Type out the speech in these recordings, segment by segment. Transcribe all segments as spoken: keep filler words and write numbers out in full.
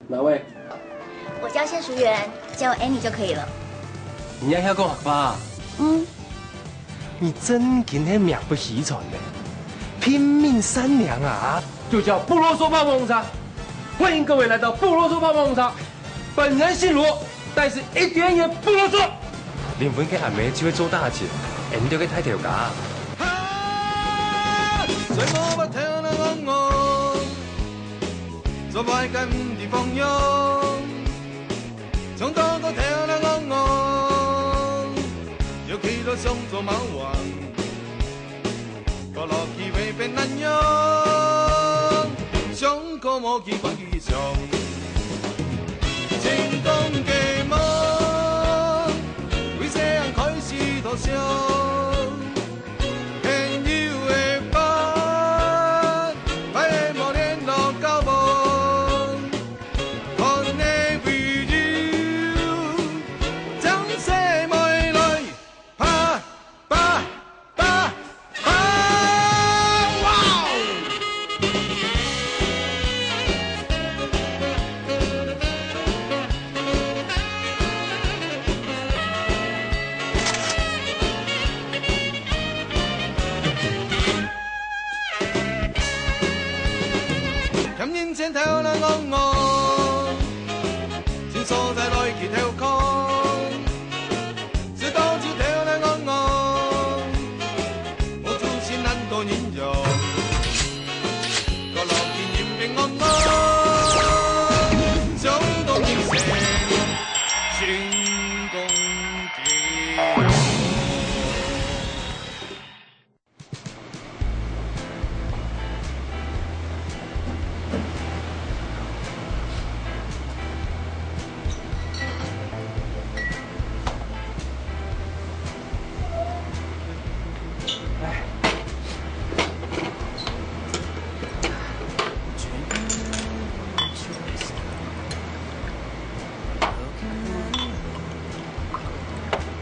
哪位？我叫謝淑媛，叫我 Annie 就可以了。你也曉講客話啊？嗯。你真經係名不虛傳呢，平民善良啊！就叫不囉嗦泡沫紅茶。歡迎各位來到不囉嗦泡沫紅茶。本人姓羅，但是一點也不囉嗦。靈魂个阿姆就會做大姐，𫣆兜个大頭家。哈！所以我把頭那戇戇，做歹个毋知方向，想到个頭那戇戇，又去到想做貓王，過落去會變恁樣，想過無去關佢想。 成功个夢，為細漢開始度想，朋友个伴，歹个無聯絡交往，看个朋友，將細妹來。 啪！啪！啪！啪！哇哦！欠人錢頭來戇戇，尋所在來去偷空。 知道就頭來戇戇，無出息懶惰人樣，過落去人變戇戇，想到人生成功的。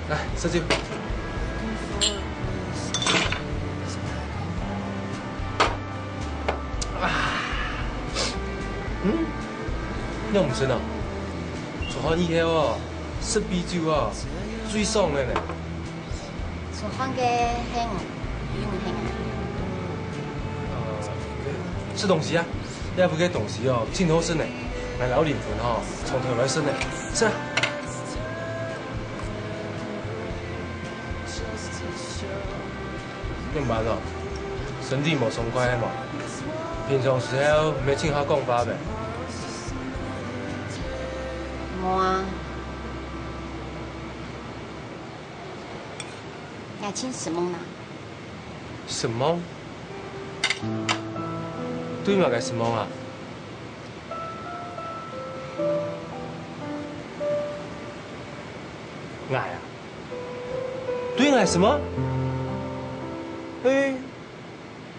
來，食酒。啊，嗯，仰毋食啊？出汗以後哦，食米酒哦，最爽个呢。出汗个係你，毋係𠊎。呃，食東西啊。 這屋个東西哦，真好食呢。𠊎摎靈魂吼，從頭來食呢。食啊！仰般哦？身體無爽快係無？平常時候毋係盡好講話咩？無啊。𠊎盡失望啦。失望？對麼个失望啊？ 𠊎啊，對𠊎係無？嘿，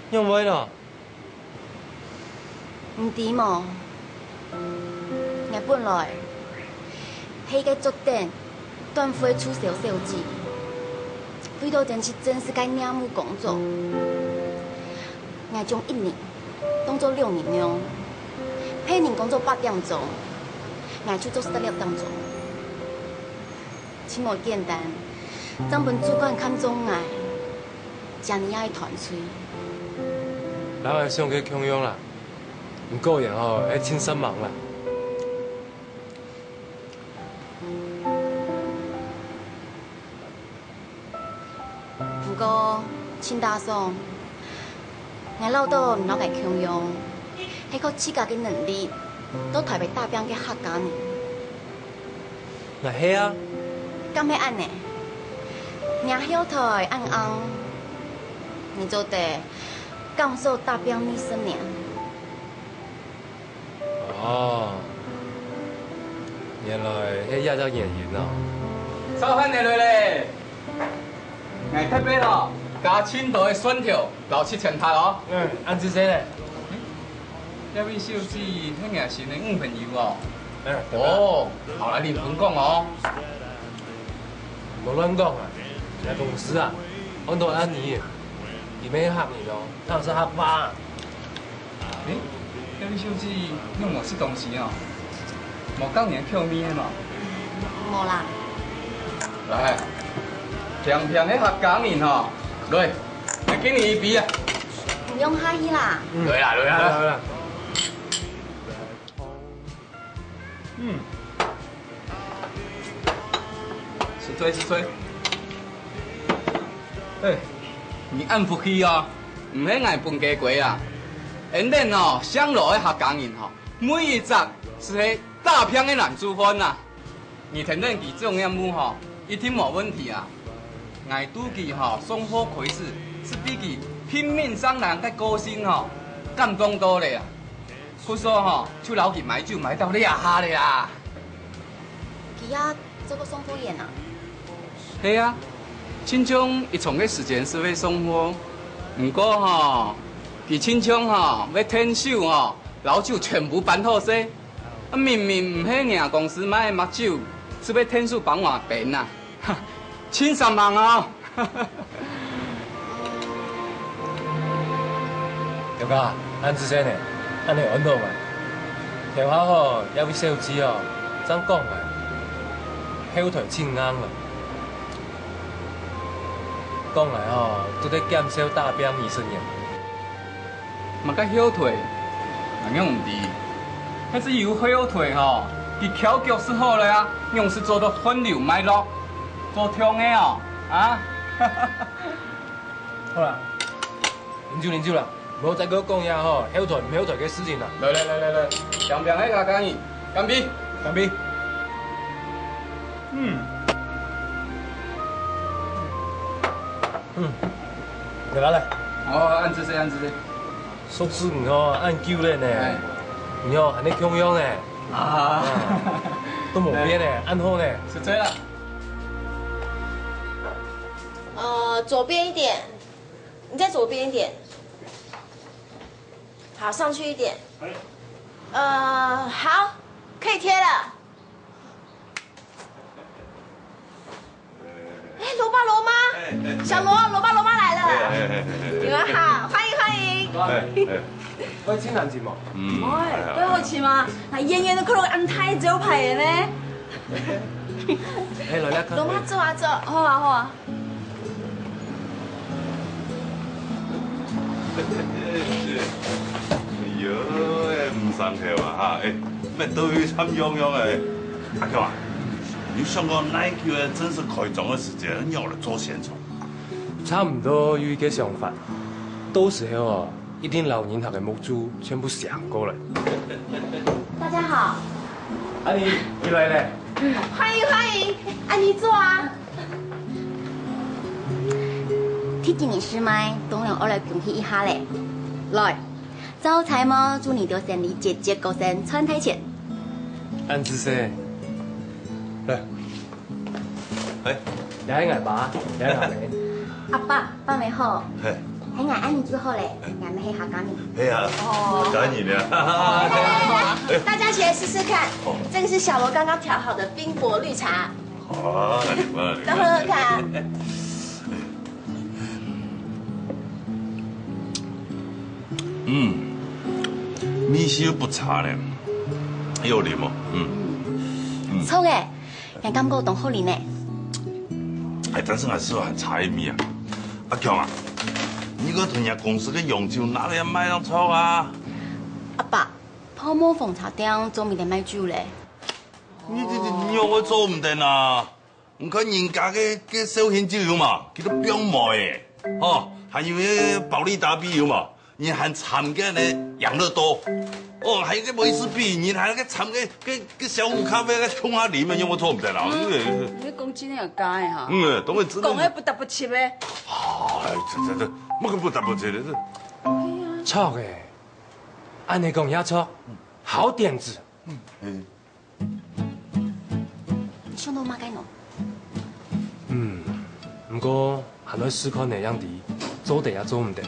仰會呢？你知無？𠊎本來係一個做等段輝促銷小姐，為著爭取正式个業務工作。𠊎將一日 當做兩日樣，別人工作八點鐘，𠊎就做事得六點鐘。盡無簡單，正分主管看中𠊎，正你也去斷炊。摎𠊎想个共樣啦，毋過然後係盡煞猛啦。 毋過，盡打爽，𠊎恅著你摎𠊎共樣，係靠自家个能力，到臺北打拚个客家人。𠊎係啊。敢係恁呢？若後臺恁硬，你做得感受打拚二十年。 哦，原來係這隻原因哦。燒飯仔來咧！𠊎特別哦，加盡多个蒜頭摎七層塔哦。嗯，恁仔細咧。這位小姐係𠊎新个女朋友哦。嗯，哦，好來靈魂講哦。 莫亂講啊！𠊎同事啊，安到恁呢，佢毋係客人哦，哪有食客話啊？誒，這位小姐，你有無食東西哦？無合你个口味个無？無啦。來，平平个客家人吼，來，來敬你一杯啊！毋用客氣啦。來啦，來啦，來啦。嗯，食媠，食媠。哎，你恁福氣哦，毋係𠊎分雞粿啊。𫣆等哦，姓羅个客家人吼，每一隻就係打拚个男子漢啊。 你跈等佢做業務吼，一定無問題啊！𠊎對佢吼送貨開始，就對佢拼命上籃个個性吼，感動到咧啊！故所吼，就摎佢買酒買到這下咧啊！佢也做過送貨員啊？係啊，親像一長个時間就會送貨，毋過吼，佢親像吼會𢯭手吼，摎酒全部搬好勢。 啊，明明毋係若公司賣个麥酒，就會𢯭手幫𠊎搬啊！哈，盡煞猛哦！表哥，恁仔細呢，恁呢安到嘛？頭下吼，這位小姐哦，正講啊，後台盡硬啊。講來吼，都得減少打拚二十年。 麼个後台？𠊎仰毋知。該係有後台吼，佢翹腳就好了啊，仰係做到斷流脈絡，做暢个哦，啊！好啦，啉酒啉酒啦，毋好再過講這吼後台毋後台个事情啦。來來來來來，平平个客家人，乾杯！乾杯！嗯。嗯，來來來。哦，恁仔細，恁仔細。 熟識你哦，恁久了呢。哎。你哦，還恁共樣呢。啊。啊，都無變呢，恁好呢。係這啦。呃，左邊一點，你再左邊一點。好，上去一點。哎。呃，好，可以貼了。 哎，羅爸羅媽，哎，哎，小羅，羅爸羅媽來了。哎，哎，哎，哎，哎。你們好，歡迎，歡迎。哎，哎。會請人進無？嗯，哎，哎，哎。會好請嗎？那遠遠的看到恁大招牌的呢。哎，來，來，看。羅媽坐啊，坐。好啊，好啊。哎喲，哎，毋上頭啊，哈，哎，乜都有參樣樣哎。阿強啊， 你想過恁久个正式開張个時間，仰來做現場？差毋多有一個想法，到時候哦，一定摎人客个目珠全部鑲過來。大家好。阿姨，你來了。歡迎歡迎，阿姨坐啊。第一日試賣，當然愛來恭喜一下咧。來， 招財貓，祝你的生意節節高升，賺大錢。恁仔細。來。哎。這係𠊎爸，這係𠊎姆。阿爸，爸姆好。嘿。係𠊎阿姨煮好咧，𠊎姆係客家人。係啊，哦。客家人啊。哎，大家起來試試看，哦。這個是小羅剛剛調好的冰博綠茶。 啊，你看，你看。都喝喝看啊。嗯，味緒不差呢，有啉哦，嗯，嗯。著欸，𠊎感覺當好啉呢。哎，但是𠊎係還差一味啊。阿強啊，你个同人家公司个洋酒拿來賣當著啊？阿爸，泡沫紅茶店做毋得賣酒咧。 你，你，你，你仰會做毋得啊？你看人家个，个紹興酒有無？佢都放黴欸，吼，還有个保力達啤有無？人還摻个呢，養樂多。哦，還有个威士忌，人還有个摻个，个，个小虎咖啡，个沖下啉，仰會做毋得啊？嗯，嗯，你講真个有假个哈？嗯，當然真个。講个不答不七个。哎，這，這，這，麼个不答不七个，這。哎呀。著欸，恁呢講也著，好點子。嗯。 你想到麼个呢？嗯，毋過還愛試看呢，正知做得也做毋得。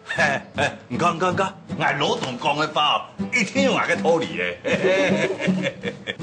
嘿，嘿，你看，你看，你看，𠊎老董講个話，一定有𠊎个道理欸。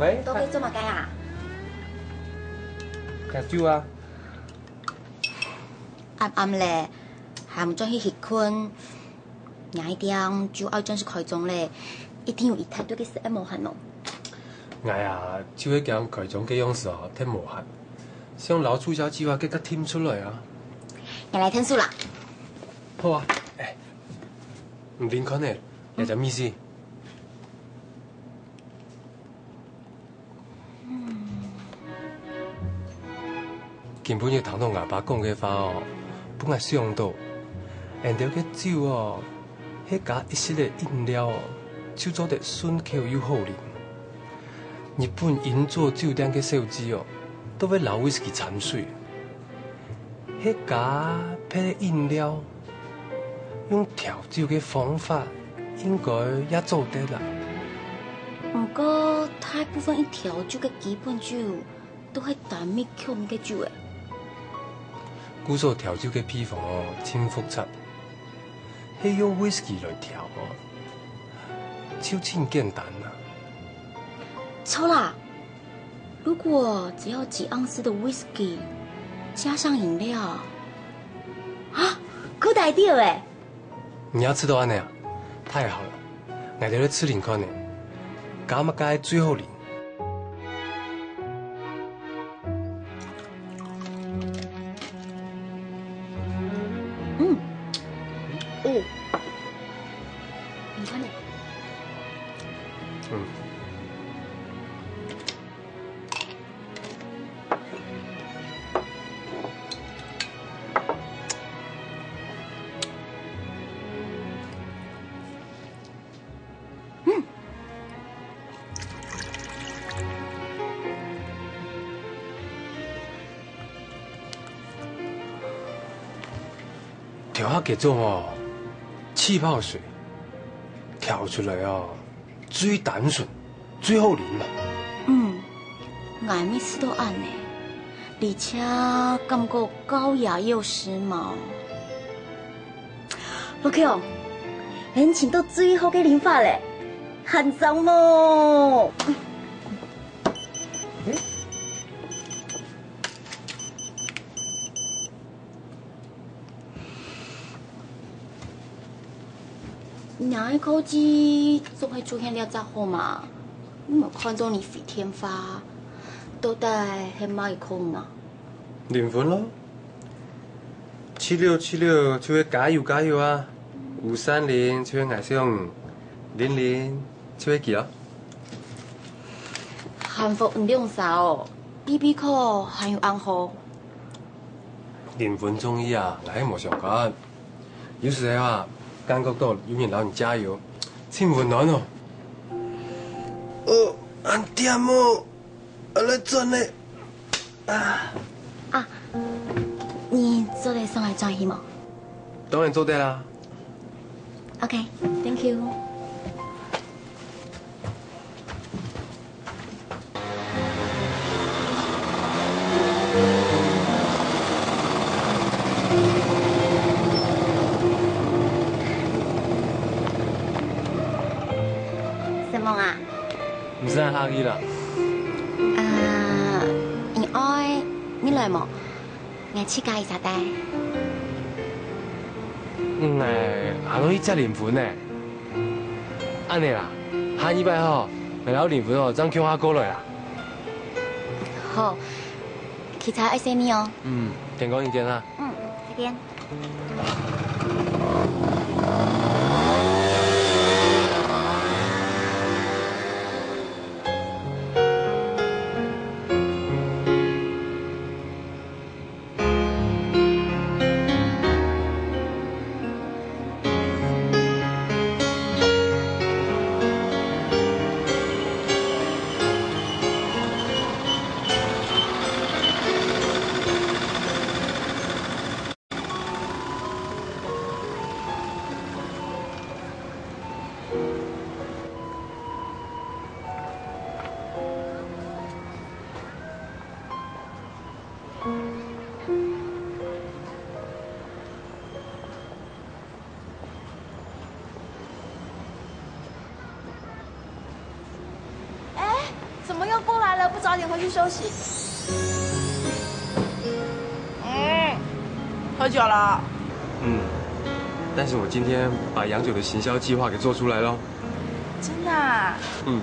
喂，到底做麼个啊？食酒啊。暗暗咧，還毋轉去歇睏。若一點就愛轉去開張咧，一定有一大堆个事愛無閒哦。𠊎啊，就係驚開張个樣式哦，忒無閒，想摎促銷計畫个个添出來啊。𠊎來添手啦。好啊，哎，你啉看呢，來隻味緒。 今晡日聽著吾爸講个話哦，分𠊎想著，𠊎兜个酒哦，係加一息仔飲料哦，就做得順口又好啉。日本銀座酒店个小姐哦，都會摎威士忌摻水。 係加配飲料，用調酒个方法應該也做得啦。毋過大部分一調酒个基本酒都係單味強个酒誒。故所調酒个配方哦，盡複雜，係用威士忌來調哦，就盡簡單啦。著啦， 如果只要幾盎司的威士忌，加上飲料，啊，夠大兜誒！你也試著恁仔啊？太好了，𠊎兜來試啉看呢，加麼个最好啉？嗯，哦，你看呢？嗯。 頭下該種哦，氣泡水，調出來哦，最單純、最好啉啦。嗯，𠊎乜試著恁仔，而且感覺高雅又時髦。老Q，𠊎尋著最好个啉法咧，還讚無？ 若个科技總係出現了正好嘛，你無看中你飛天花，到底係麼个科技啊？靈魂咯，七六七六就係加油加油啊，五三零就係𠊎想，零零就係佢啊。幸福毋兩儕哦，B B call還有暗號。 靈魂中意啊，𠊎係無相干。有時候啊，感覺到有人摎你加油，盡溫暖哦。哦，恁恬哦，𠊎來轉咧。啊，啊，你做得送𠊎轉去無？當然做得啦。OK，thank you。 承蒙啊。毋使恁客氣啦。啊，你愛，你來無？𠊎自家一隻帶。𠊎還愛去接靈魂呢。 恁仔啦，下二擺吼，𠊎摎靈魂吼正共下過來啦。好，騎車愛細膩哦。嗯，天光日見哈。嗯，再見。怎么又过来了？不早点回去休息？嗯，喝酒了。嗯，但是我今天把洋酒的行销计划给做出来了。真的啊？嗯。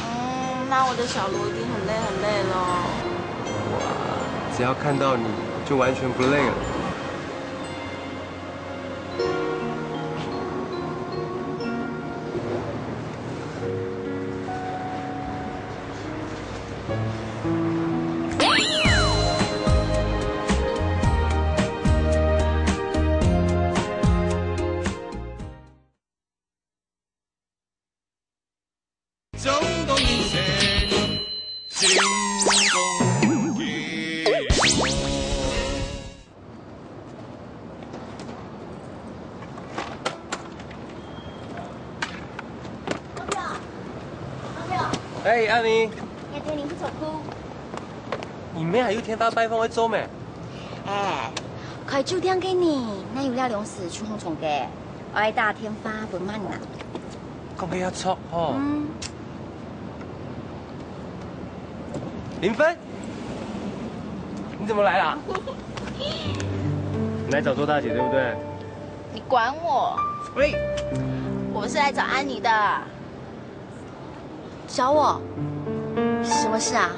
嗯，那我的小罗一定很累很累喽。哇，只要看到你就完全不累了。哎，阿明，你今日去做工？你毋係還有天花拜訪愛做咩？哎，開酒店个呢，哪有這量時出風頭个？愛打電話分滿人。講个也著吼。嗯。林芬，你怎麼來啦？你來找周大姐對不對？你管我？喂，我是來找安妮的。 找我？什么事啊？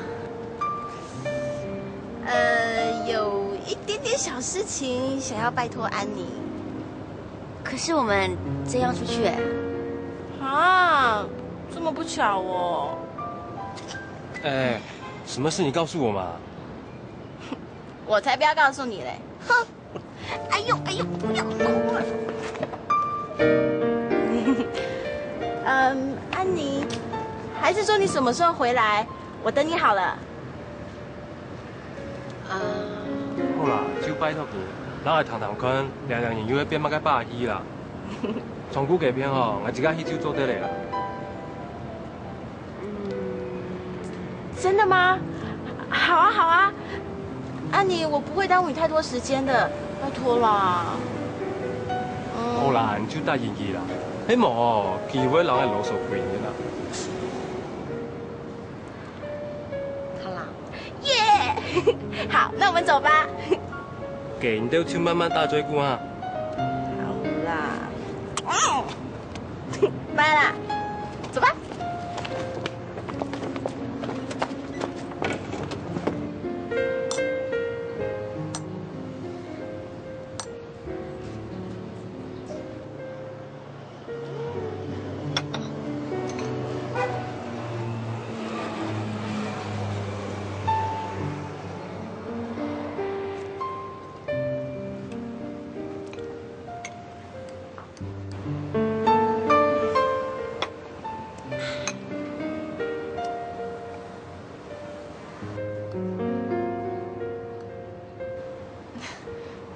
呃，有一点点小事情想要拜托安妮。可是我们这样出去欸。啊，这么不巧哦。哎，什么事你告诉我嘛。我才不要告诉你嘞！哼。 哎呦哎呦，不要哭了。嗯，安妮，还是说你什么时候回来？我等你好了。啊。好啦，就拜託你，摎𠊎談談看，兩兩人又會變麼个把戲啦。長久个片吼，𠊎自家去就做得了啦。 真的吗？好啊，好啊，安妮，我不会耽误你太多时间的，拜托啦。好啦，你就答應佢啦，係無機會讓𠊎囉嗦幾日啦。好啦，耶！好，那我们走吧。該你兜就慢慢打嘴鼓啊。好啦。 拜啦，走吧。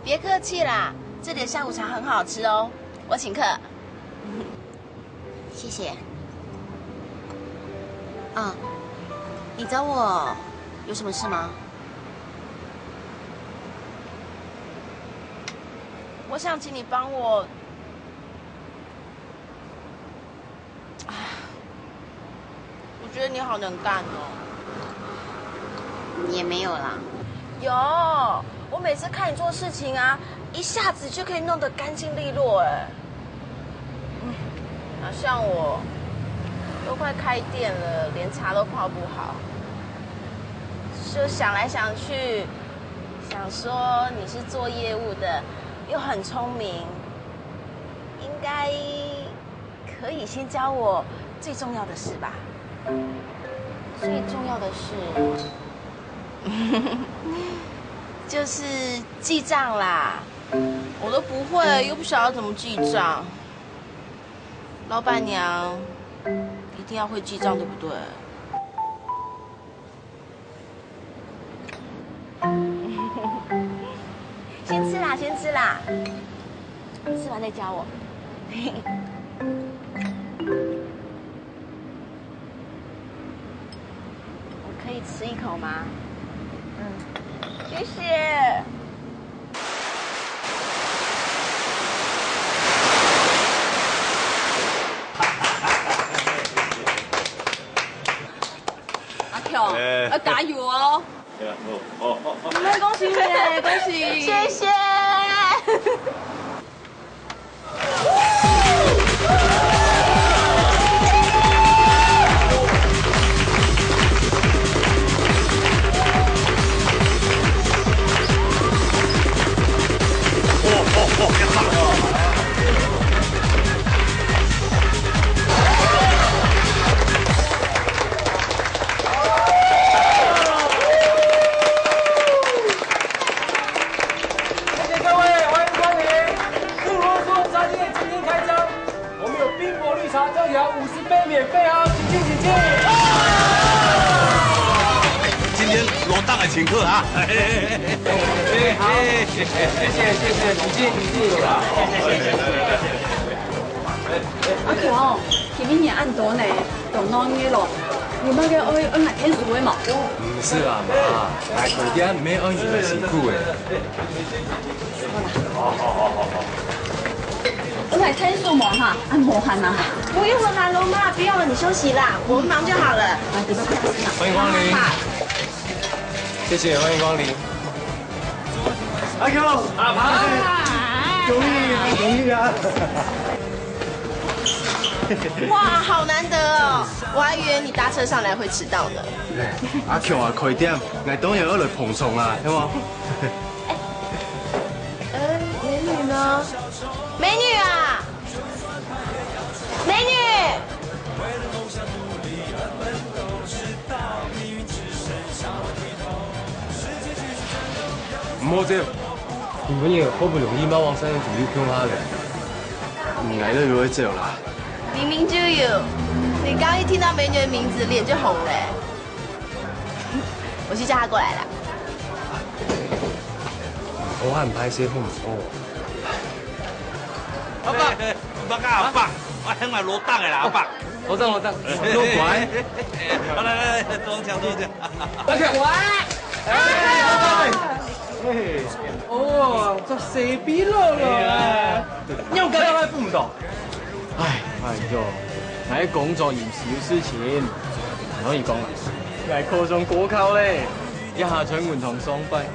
别客气啦，这里的下午茶很好吃哦，我请客。谢谢。啊，你找我有什么事吗？我想请你帮我。 我觉得你好能干哦。也没有啦。有，我每次看你做事情啊，一下子就可以弄得干净利落哎。嗯，哪像我，都快开店了，连茶都泡不好。就想来想去，想说你是做业务的，又很聪明，应该 可以先教我最重要的事吧？最重要的事，就是记账啦。我都不会，又不晓得怎么记账。老板娘一定要会记账，对不对？ 先吃啦，先吃啦，吃完再教我。我可以吃一口吗？嗯，谢谢。要加油哦！恭喜你，恭喜！谢谢。谢谢各位，欢迎光临。日落说茶店今天开张，我们有冰果绿茶特调五十杯免费哦，请进，请进。今天罗大爷请客啊！哎，好，谢谢，谢谢，请进，请进。阿强，今日人恁多呢，都鬧熱咯，有麼个愛愛𠊎𢯭手个無？毋使啦，媽，𠊎開店毋係愛你个辛苦个。 我來𢯭手無哈，啊，無閒啊。不用了啦，羅媽，不用了，你休息啦，我們忙就好了。啊，對不起，歡迎光臨。謝謝，歡迎光臨。阿強，阿強，恭喜啊，恭喜啊！哇，好難得哦，我還以為你搭車上來會遲到呢。阿強啊，開店，𠊎當然愛來捧場啊，係無？ 呃，美女呢？美女啊，美女！毋好走，你們也好不容易嘛，往生人府又共下了。你來了就會走啦。明明就有，你剛一聽到美女的名字，臉就紅了。 我去叫她過來啦。我很歹勢，好毋好？阿伯，阿伯啊，阿伯，我喊來羅大个啦，阿伯。羅大，羅大，羅大。好，來來來，坐這，坐這。阿強，喂！哎，哦，這死逼了了。你有感覺還不到？ 唉，哎喲，𠊎工作臨時有事情，同你講啊，𠊎考上高考咧，這下在銀行上班。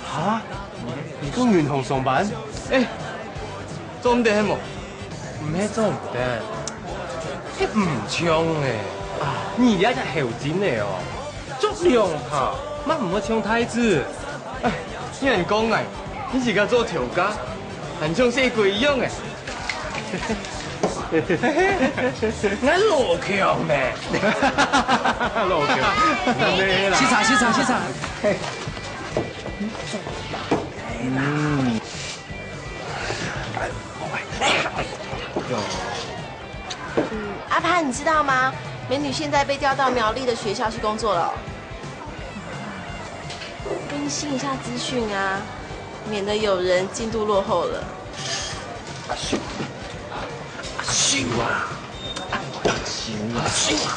哈？你在銀行上班？哎，做毋得係無？毋係做毋得，係毋像欸。啊，你這隻猴精仔哦，著兩下，乜毋會像太子。唉，你還講𠊎，你自家做頭家，還像細鬼一樣欸。 𠊎老強咩？老強。係啦。食茶，食茶，食茶。嗯。嗯，阿潘，你知道嗎？美女現在被調到苗栗的學校去工作了。更新一下資訊啊，免得有人進度落後了。 阿秀，阿秀啊，阿秀啊，阿秀啊！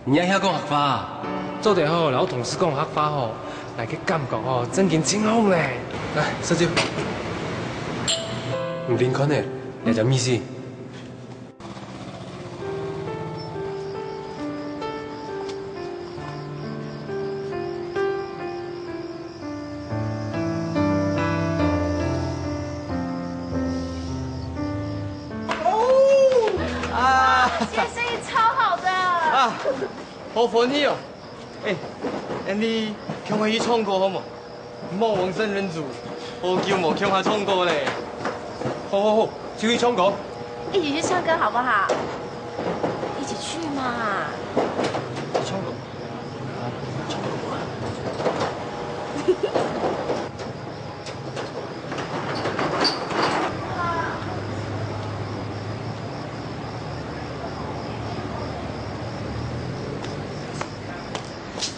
你也曉講客話啊？做得好摎同事講客話吼，𠊎个感覺吼，正經盡好呢。來，食酒。毋靈看呢，這隻味緒。 哦！啊！今天生意超好的。啊，好歡喜哦！哎，恁樣，共下去唱歌好無？莫往生人祖，好久無共下唱歌咧。好好好，就去唱歌。一起去唱歌好不好？一起去嘛。去唱歌。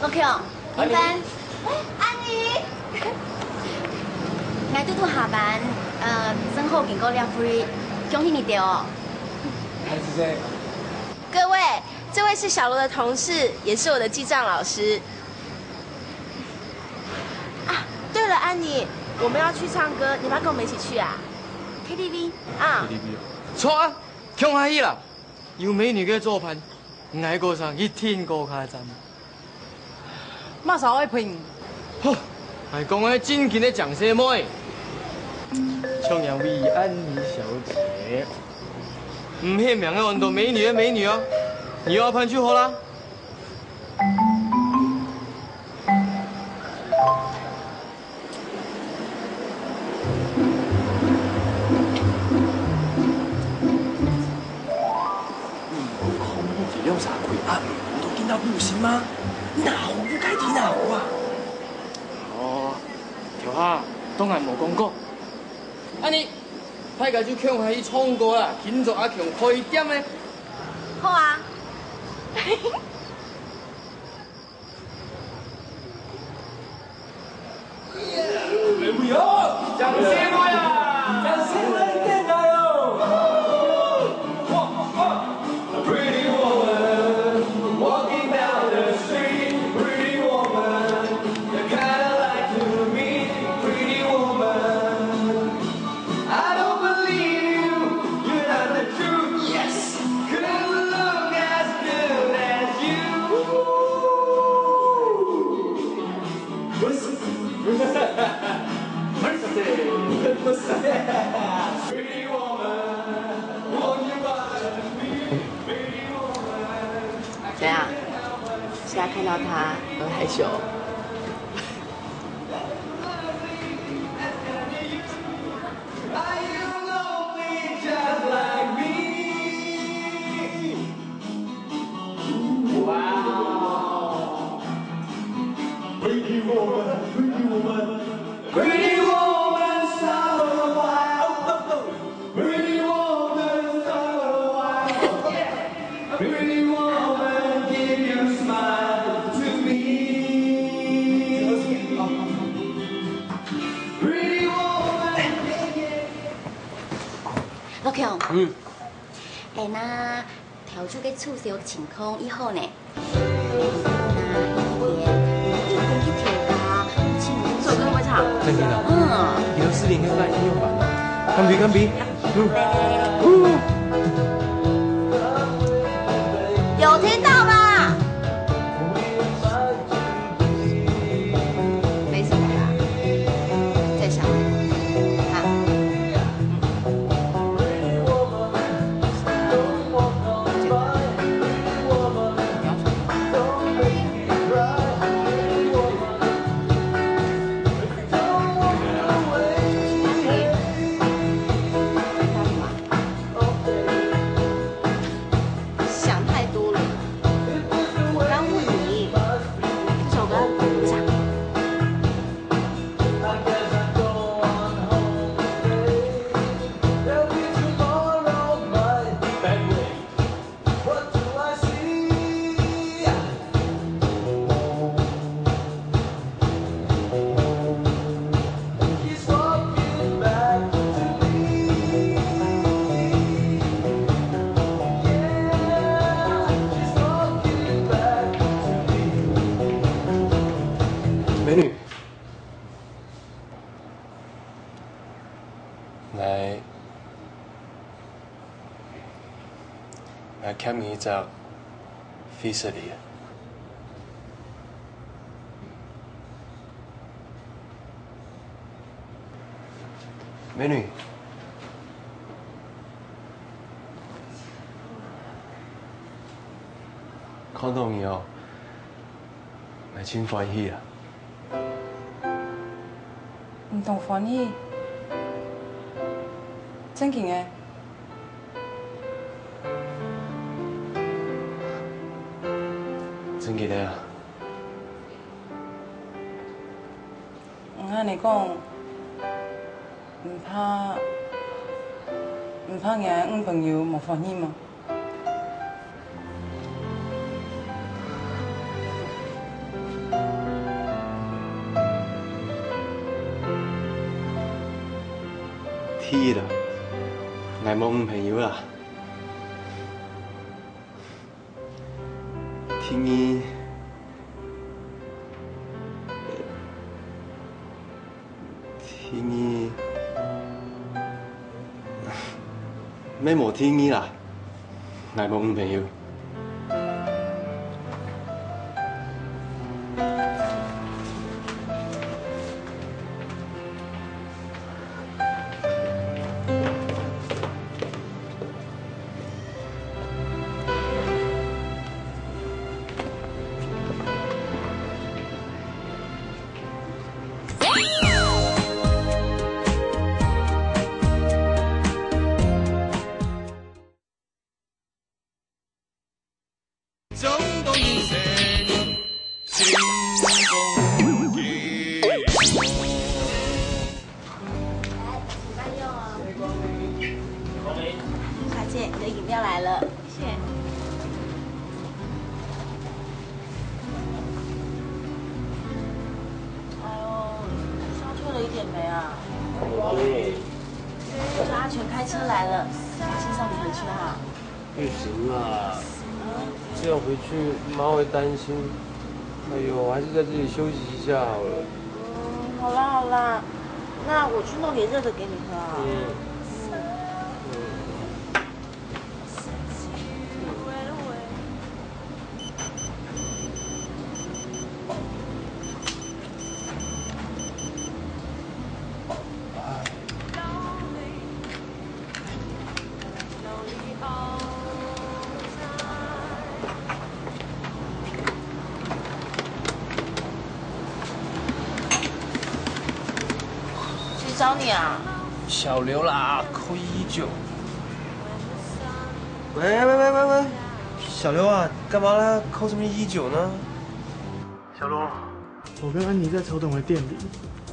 OK哦，明白。哎，阿姨，𠊎堵堵下班，呃，正好經過這位，恭喜你兜哦。哎，姐姐，各位，这位是小罗的同事，也是我的记账老师。啊，对了，安妮，我们要去唱歌，你要不要跟我们一起去啊？K T V。啊。K T V哦。錯啊，共下去啦！有美女个做伴，𠊎个聲一定个較讚。 麼儕愛陪你？吼，𠊎講个正經个靚細妹，像樣位安妮小姐，毋係名个安到美女个美女哦，你有伴就好啦。 你無看一兩儕開暗暝，毋都見到不行嗎？哪有該地哪有啊？哦，頭下，當然無講過。恁呢，大家就共下去唱歌啦，慶祝阿強開店咧。好啊。 掌聲鼓勵啊！掌聲鼓勵電台哦！Pretty woman, walking down the street, pretty woman, the kind I like to meet, pretty woman. I don't believe you, you're not the truth. Yes, could look as good as you. Mercy, mercy, mercy, mercy. Pretty woman, won't you bother me? Pretty woman. 怎样？现在看到他很害羞。 Pretty woman, pretty woman, pretty woman, stop a while. Pretty woman, stop a while. Pretty woman, give your smile to me. Pretty woman, yeah, yeah. 老強，嗯。哎，那頭先个促銷情況以後呢？那一天，你就去調啊，請問。這首歌會唱？真的啊？嗯。你都失聯該半年有吧？看比，看比。 有听到吗？没什么啦，再想。好。想太多了。我刚问你，这首歌怎么唱？ 美女，來。 𠊎欠你一隻Felicity。美女，看到你哦，𠊎真歡喜啊！ 你當歡喜？正經个？正經个啊！𠊎恁呢講，毋怕，毋怕𠊎个女朋友無歡喜無？ 第一啦，𠊎無女朋友啦。第二，第二，乜無第二啦，𠊎無女朋友。 小姐，你的饮料来了。谢谢。哎呦，消退了一点没啊？我跟阿全开车来了，我先送你回去哈。 不行啦，这样回去妈会担心。哎呦，我还是在这里休息一下好了。嗯，好啦好啦，那我去弄点热的给你喝啊。嗯。嗯。 谁找你啊？小刘啦，扣一一九。喂喂喂喂喂，小刘啊，干嘛啦？扣什么一一九呢？小刘，我跟安妮在曹董的店里，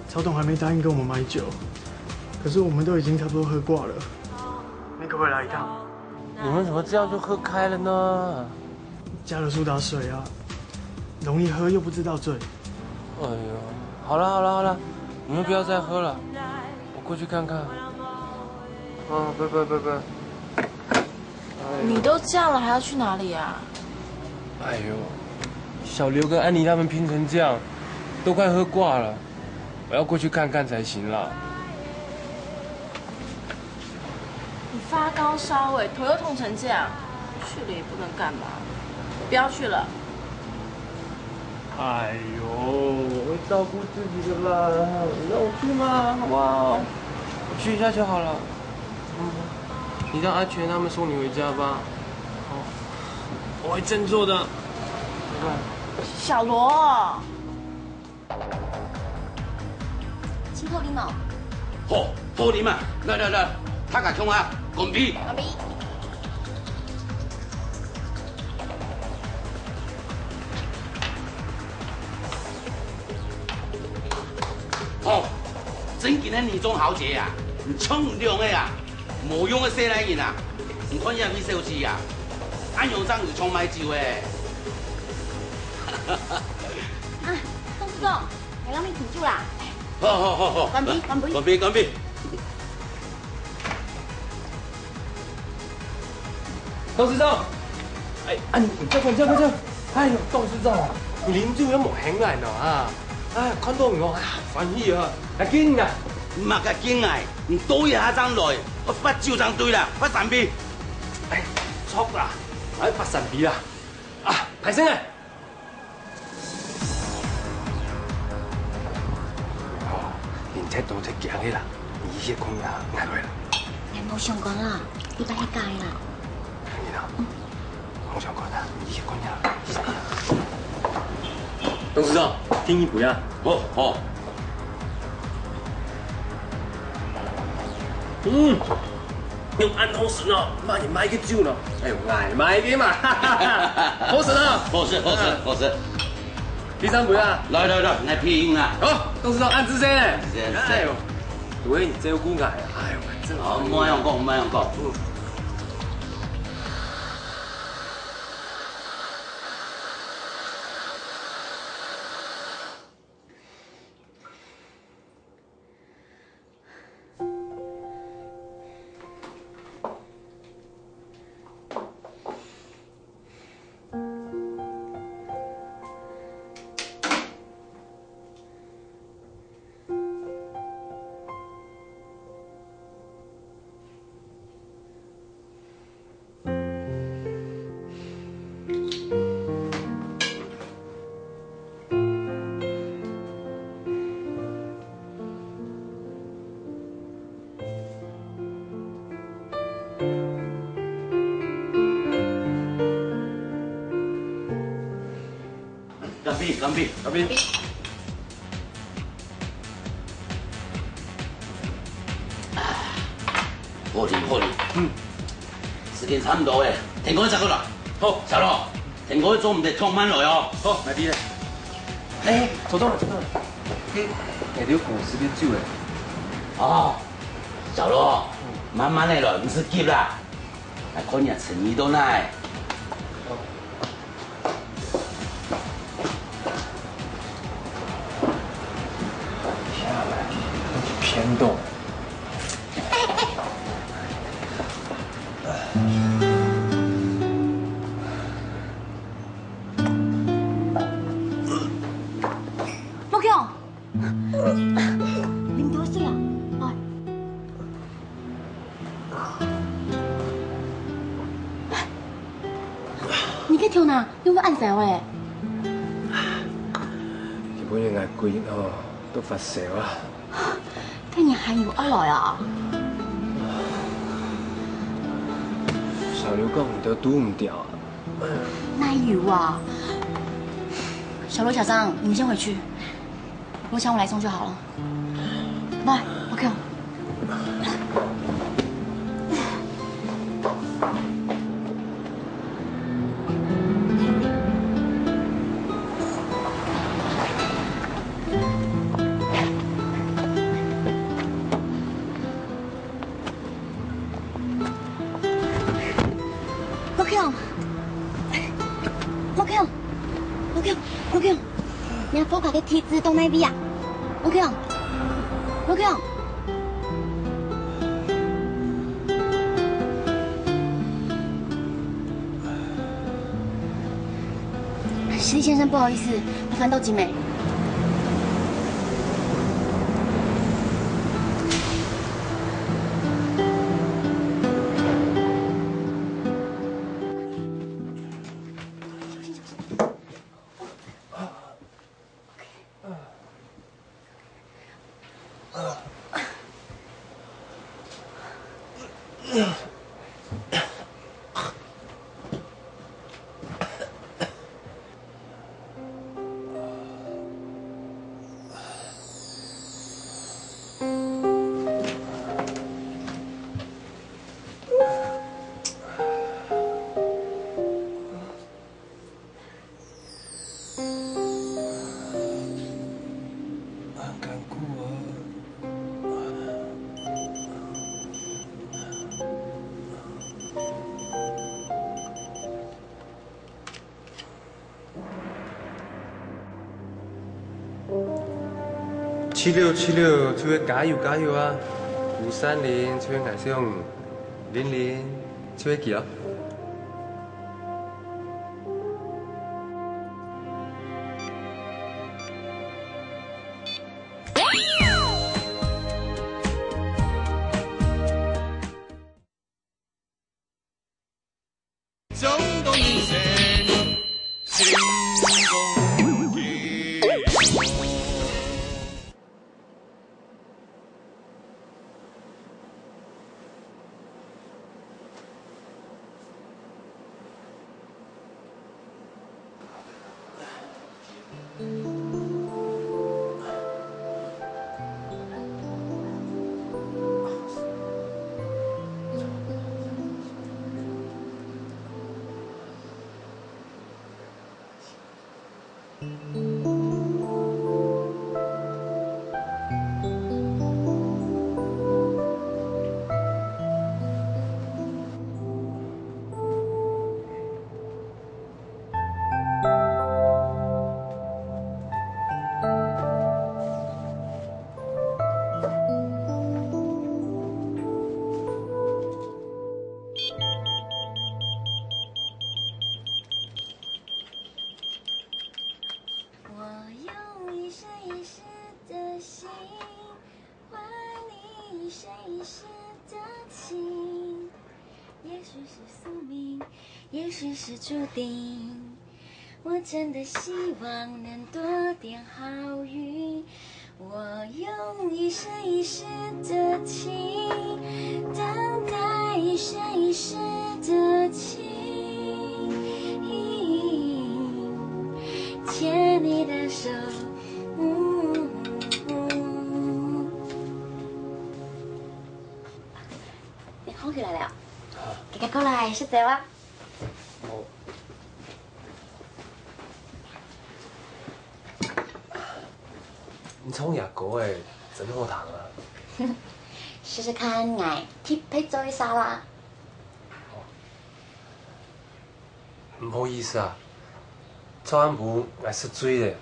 曹董还没答应跟我们买酒，可是我们都已经差不多喝挂了，你可不可以来一趟？你们怎么这样就喝开了呢？加了苏打水啊，容易喝又不知道醉。哎呦，好了好了好了，你们不要再喝了，我过去看看。啊，拜拜拜拜。 你都这样了，还要去哪里啊？哎呦，小刘跟安妮他们拼成这样，都快喝挂了，我要过去看看才行啦。你发高烧哎，头又痛成这样，去了也不能干嘛，不要去了。 哎呦，我会照顾自己的啦，你让我去嘛，好不好？我去一下就好了。嗯，你让阿全他们送你回家吧。哦，我会振作的。拜拜。小罗，请喝饮料。好，好啉啊！来来来，大家共下，干杯！干杯！ 吼，正經个女中豪傑啊，你像兩个啊，無用个細倈人啊！你看這位小姐啊，恁樣正有像買酒个。啊，董事長，來，咱來敬酒啦！好好好好，乾杯乾杯！乾杯乾杯！ 董事長，哎，啊，你快坐，快坐，快坐！哎喲，董事長啊，你啉酒也無閒來呢啊！哎，看到你哦，哎，歡喜啊！來敬啊！麼个敬啊？你到這下正來，愛發酒正對啦，發三杯！哎，著啦，來發三杯啦！啊，歹勢啊！ 哦，人忒多忒驚个啦，你一歇睏啊，𠊎來啦。𠊎無相干啦，你把你改啦。你呢？無相干啊，你一歇睏啊。董事長，敬一杯啊。好，好。 嗯，用恁好食哦，麼人買个酒呢？哎喲，𠊎買个嘛，好食啊！好食，好食，好食。第三杯啊！來來來，來品啊！好，董事長恁仔細呢。謝謝。哎喲，對你照顧𠊎，哎喲，真好。哦，莫恁樣講，莫恁樣講。嗯。乾杯，乾杯。好哩，好哩。嗯。時間差毋多咧，天光就過來。好。小羅，天光做毋得忒慢來哦。好，買杯咧。哎，坐到來，坐到來。嘿，哎，你有講時間久咧。哦，小羅，慢慢來來，毋使急啦。來看你誠意到哪。 騙到。木強，啉多水啊！哎。 你个頭那，仰會恁燒欸？今晡日𠊎歸日哦，都發燒啊。該你還有愛來啊？小劉講你都堵毋牢啊。哪有啊？小羅、小張，你們先回去，我想我來送就好了。 來，OK。OK。 老強，老強，老強，你屋下个地址到哪位啊？老強，老強。西利先生，不好意思，麻煩到幾美？ 恁艱苦啊！ 七六七六就係加油加油啊！五三零就係𠊎想，零零就係佢啊！ 我用一生一世的心，换你一生一世的情。也许是宿命，也许是注定。我真的希望能多点好运。我用一生一世的情，等待一生一世的情。食酒啊？哦。你唱這歌仔真好聽啊！試試看，𠊎特別做个沙拉。 毋好意思啊，昨暗晡𠊎食醉咧。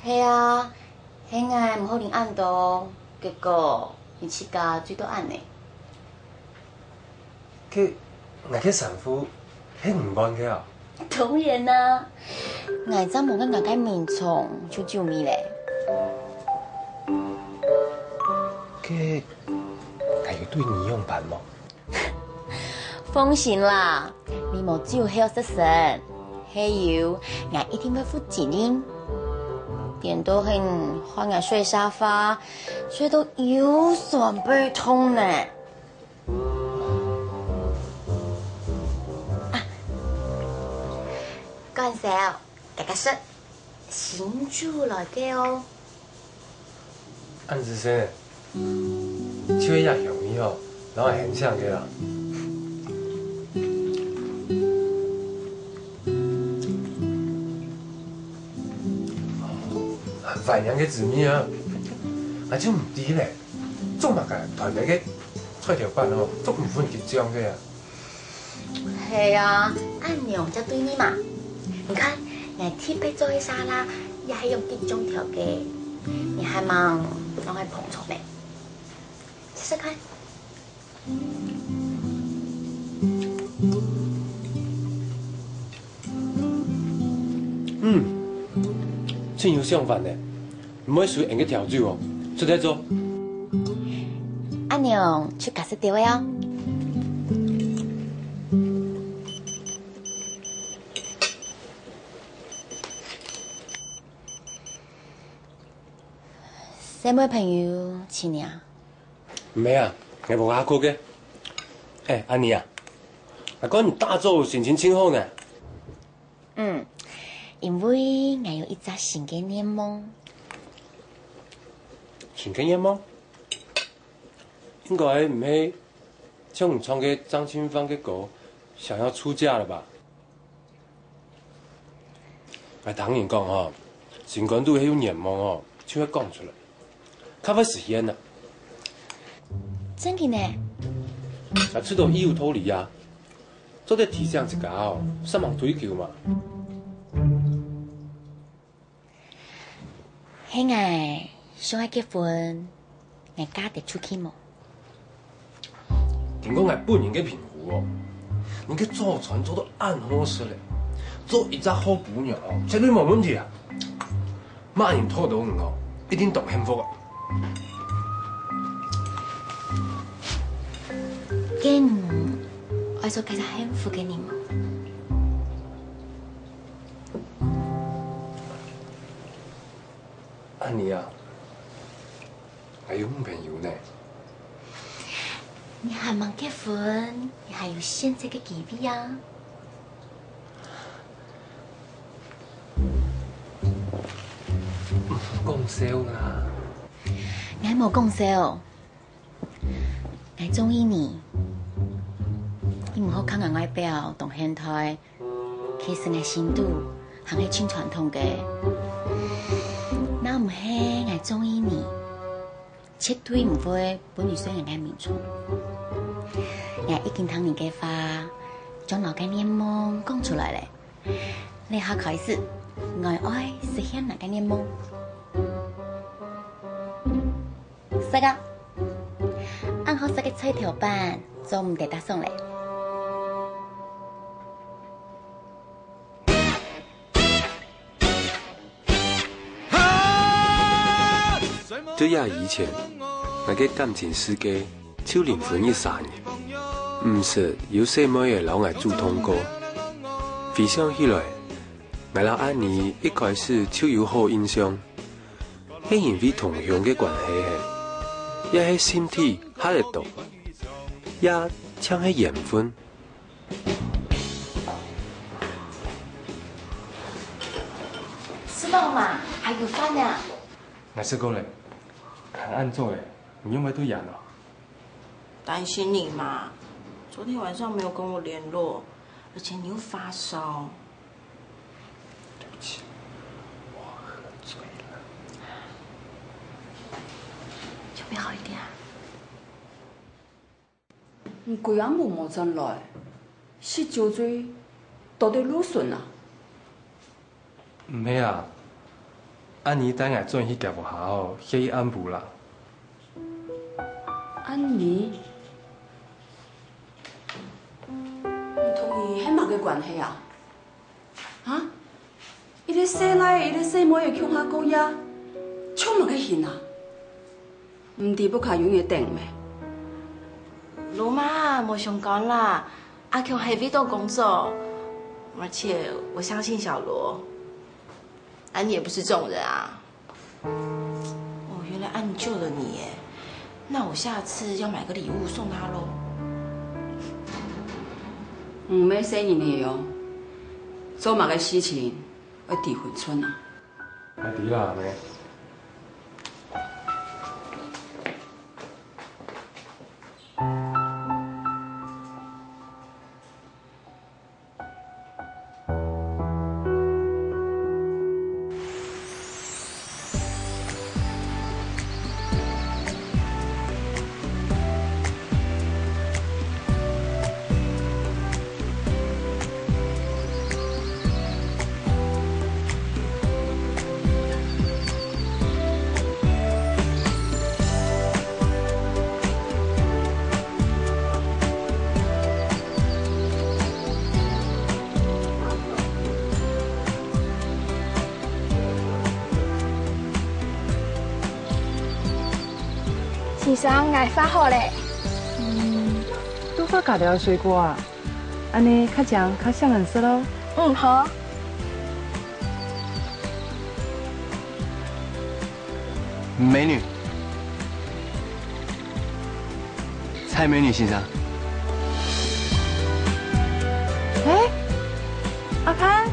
係啊，係𠊎毋好啉恁多，結果你自家醉到恁呢。該𠊎个衫褲係你換个啊？當然啦，𠊎正無愛𠊎个眠床臭臭味咧。該𠊎有對你仰般無？ 放心啦，你無酒後失身，係有，𠊎一定會負責任。顛倒係你害𠊎睡沙發，睡到腰痠背痛呢。啊，關少， 大家食，新酒來个哦。恁仔細，就係這香味吼，摎𠊎很像个啦。懷念个滋味啊！𠊎就毋知咧，做麼个台北个菜頭粄吼，做毋分佢醬个啊？ 係啊，恁樣正對味嘛。你看，𠊎特別做个沙拉，也係用桔醬調个，你還吂摎𠊎捧場呢。試試看。嗯，真有想法呢。 毋會輸𫣆个調酒哦，出來做。恁樣就較食得个哦。細妹朋友尋你啊？毋係啊，𠊎無下課个。哎，阿妮啊，𠊎看你打早心情真好呢。 嗯，因為𠊎有一隻新个願望。新个願望？應該毋係像你唱个張清芳个歌，想要出嫁了吧？𠊎聽人講吼，心肝肚係有願望吼，就愛講出來。 較會實現啊。真个呢？𠊎知道佢有道理啊，做得提醒自家哦，煞猛追求嘛。係𠊎想愛結婚，𠊎嫁得出去無？ 經過𠊎本人个評估哦，你个早餐做到恁好食咧，做一隻好餔娘哦，絕對無問題啊！麼人討著你哦，一定當幸福啊！該你愛做該隻幸福个人無？阿妮啊， 𠊎有女朋友呢。你還吂結婚，你還有選擇个機會啊！講笑啦。𠊎無講笑。 𠊎中意你，你毋好看𠊎外表當現代，其實𠊎心肚還係盡傳統个。若毋係𠊎中意你，絕對毋會分你睡𠊎个眠床。𠊎已經聽你个話，將𠊎个願望講出來咧。這下開始，𠊎愛實現𠊎个願望。 食啊！恁好食个菜頭粄，做毋得打爽咧。在這以前，𠊎个感情世界就零分一儕呢。毋識有細妹仔摎𠊎主動過。回想起來，𠊎摎阿妮一開始就有好印象。 係因為同鄉个關係係，也係心地合得著，也像係緣分。食飽嘛，還有飯啊！𠊎食過咧，還恁早咧，你仰會肚涎哦？ 擔心你嘛。昨天晚上没有跟我联络，而且你又发烧。对不起，我喝醉了。有没有好一点啊？你几暗晡无转来，食酒醉，到底有順啊？ 毋係啊，阿姨帶𠊎轉去厥屋下哦，歇一暗晡啦。阿姨？你同佢係麼个關係啊？啊？一個細倈仔，一個細妹仔共下過夜，像麼个形啊？毋知屋下有人等無？羅媽，莫傷感啦，阿強係為著工作，而且我相信小羅。 安妮也不是這種人啊。哦，原來安妮救了你耶，那我下次要買個禮物送她咯。毋係細人仔哦，做麼个事情愛知分寸啊？𠊎知啦，阿姆。 先生，𠊎畫好咧。嗯，都畫該兜水果啊？恁呢較靚，較像顏色咯。嗯，好。 美女，蔡美女先生。欸，阿潘。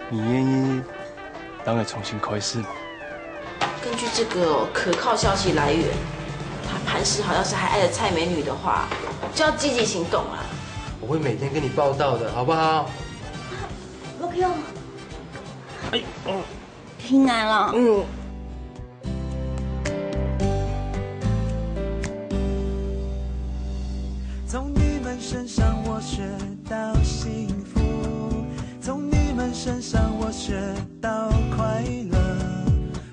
你願意 當然重新開始嘛。根據這個可靠消息來源，他潘氏好像是還愛著蔡美女的話，就要積極行動啊。我會每天跟你報到的，好不好？不用。哎，哦。平安了。嗯。从你们身上我学到幸福，从你们身上我学到快乐。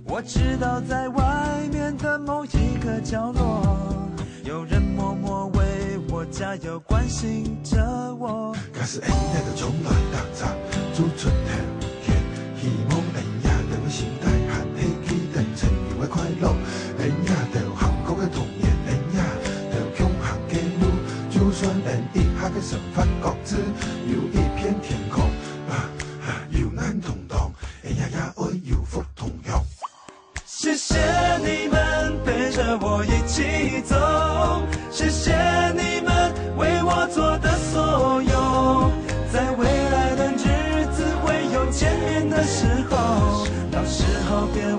我知道在外面的某一个角落，有人默默为我加油，关心着我。假使恁樣就從來打雜，做出頭天，希望恁樣就會心態還係記得曾經个快樂，恁樣就幸福个童年，恁樣就共行个路，就算恁一下个生活各自有一片天空，啊，啊，有難同當，恁樣也愛有福同享。謝謝你們陪著我一起走，謝謝你們為我做的所有，在未來的日子會有見面的時候，到時候別